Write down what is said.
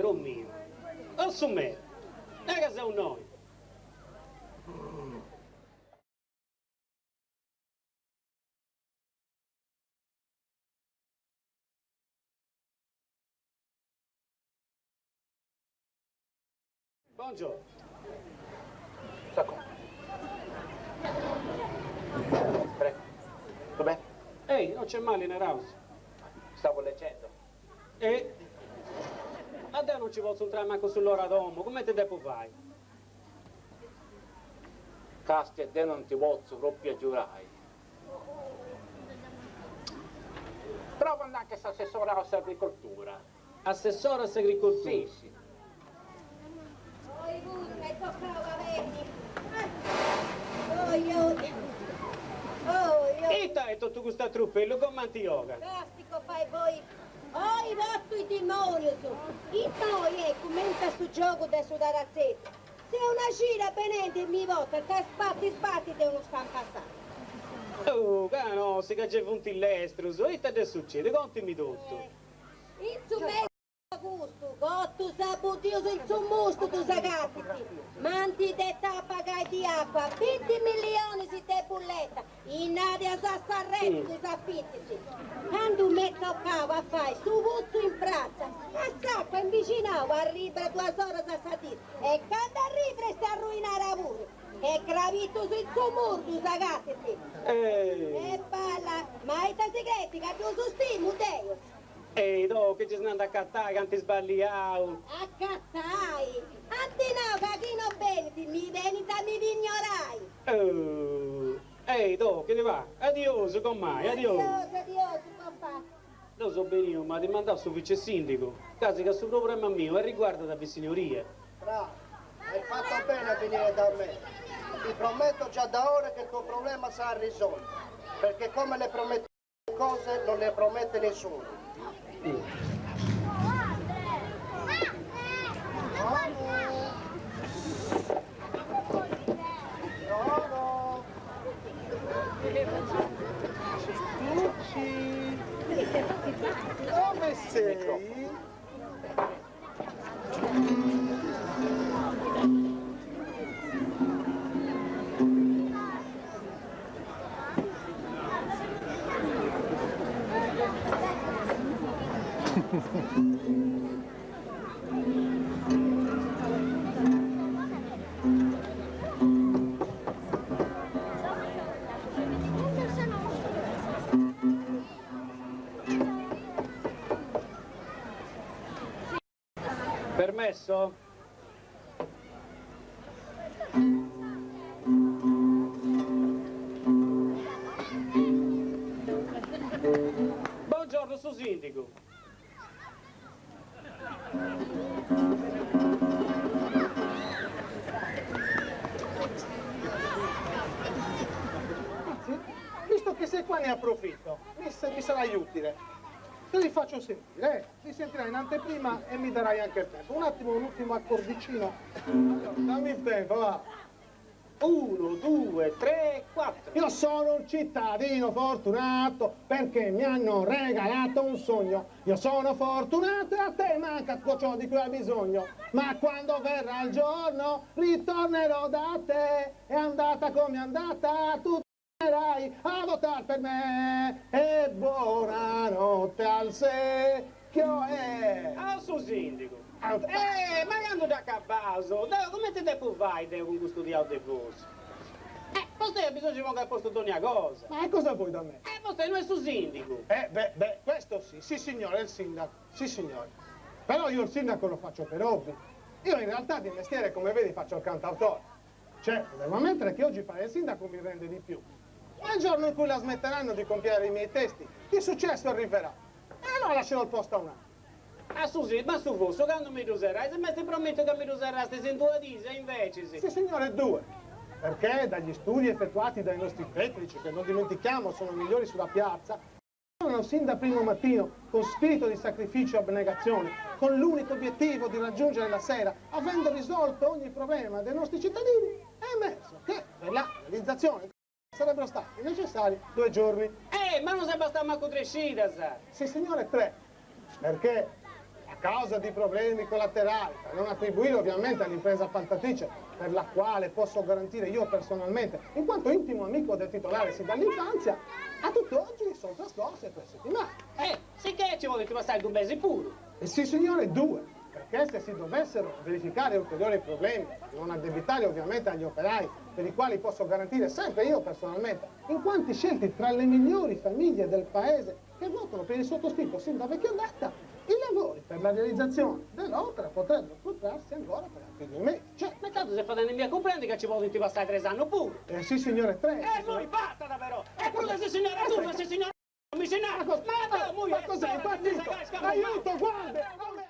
Coro miu. O su meu. Dai ca seu innoi. Buongiorno. Sacco. Prego. Tutto bene? Ehi, non c'è male, naraus. Stavo leggendo. E. Ma deu non ci potzu intrai mancu sull'ora domu, cumenti depu fai? Castia, deu non ti potzu propriu agiudai. Prova andai anche s'assessora a s'agricoltura. Assessora a s'agricoltura? Si, si. Oi puru m'est tocau a benni. Oi oi. Oi oi. Ita est totu custu atrupellu, comenti giogat? Casti copai poi. Oi totu is dimonius. Immoi est cumenti a su giogu de su taratzetu. Seu una cida benendi e mi portant a sbati sbati de unu stampassau. Oh, ca no, si ca gei funt lestrus, ita dd'est sucediu, contimi totu. In su mesi de agustu, cotus a buddius in su mustu ddus agatit, m'ant detau a pagai di acua binti millionis de bulleta, Innadi a sa s'arreti de is afitis. Candu m'est tocau a fai su putzu in pratza, a s'acua in bixinau arribat duas oras a sa dì e candu arribat est arruinada puru, che crabitus in su muru ddus agatit. E balla, ma ita si creit ca ddus stimu deu? Ei, toh, chi ci s'andant a acatai ca ant sballiau. Acatai? Ant nau ca chi no benit mi benit a mi pignorai. Oh, ei, toh, chi ti va? Adiosu, gomai, adiosu. Adiosu, adiosu, papà. Deu so beniu, m'at mandau su vice sindigu, casi ca su problema miu arriguardat a vissignoria. Bravo, hai fatto bene a venire da me. Ti prometto già da ora che il tuo problema sarà risolto, perché come le prometto le cose non le promette nessuno. Dove sei? Permesso? Buongiorno su sindigu. Anzi, visto che sei qua ne approfitto, mi, mi sarai utile. Te li faccio sentire, eh? Li sentirai in anteprima e mi darai anche il tempo. Un attimo, un ultimo accordicino. Allora, dammi il tempo, va. Uno, due, tre, quattro. Io sono un cittadino fortunato perché mi hanno regalato un sogno. Io sono fortunato e a te manca tutto ciò di cui hai bisogno. Ma quando verrà il giorno ritornerò da te. È andata come è andata, tu tornerai a votar per me. E buonanotte al secchio e... Ah, su sindigu. Eh, ma candu dd'acabaus? Deu cumenti depu fai deu cun custu diau de fossu? Eh, vostei at bisongiu pongai a postu dogna cosa. Ma e cosa vuoi da me? Eh, vostei no est su sindigu. Eh, beh, beh, questo sì, sì signore, è il sindaco, sì signore. Però io il sindaco lo faccio per hobby. Io in realtà di mestiere, come vedi, faccio il cantautore. Certo, devo ammettere che oggi fare il sindaco mi rende di più. Ma il giorno in cui la smetteranno di copiare i miei testi, il successo arriverà. E allora lascerò il posto a un altro. Ah, su si, ma su fossu, candu mi ddu serrais, m'est promittiu ca mi ddu serrastis in duas diis e invecis. Sì, signore, due. Perché dagli studi effettuati dai nostri tecnici, che non dimentichiamo sono i migliori sulla piazza, sin da primo mattino, con spirito di sacrificio e abnegazione, con l'unico obiettivo di raggiungere la sera, avendo risolto ogni problema dei nostri cittadini, è emerso che per la realizzazione sarebbero stati necessari due giorni. Eh, ma non si basta manco tre scidas! Sì, signore, tre. Perché la. causa di problemi collaterali, da non attribuire ovviamente all'impresa appaltatrice, per la quale posso garantire io personalmente, in quanto intimo amico del titolare sin dall'infanzia, a tutt'oggi sono trascorse tre settimane. Eh, sicché ci volete passare due mesi pure. E sì signore, due, perché se si dovessero verificare ulteriori problemi, non addebitare ovviamente agli operai, per i quali posso garantire sempre io personalmente, in quanti scelti tra le migliori famiglie del paese che votano per il sottoscritto sin da vecchia data, i lavori per la realizzazione dell'opera potrebbero protrarsi ancora per altri due mesi. Cioè, Ma tanto se fate nemmeno comprende che ci volete passare tre anni pure. eh sì signore, tre. E noi basta davvero! E pure se signora tu, se signora mi si Ma, ma, ma cos'è impazzito? Aiuto, guarda!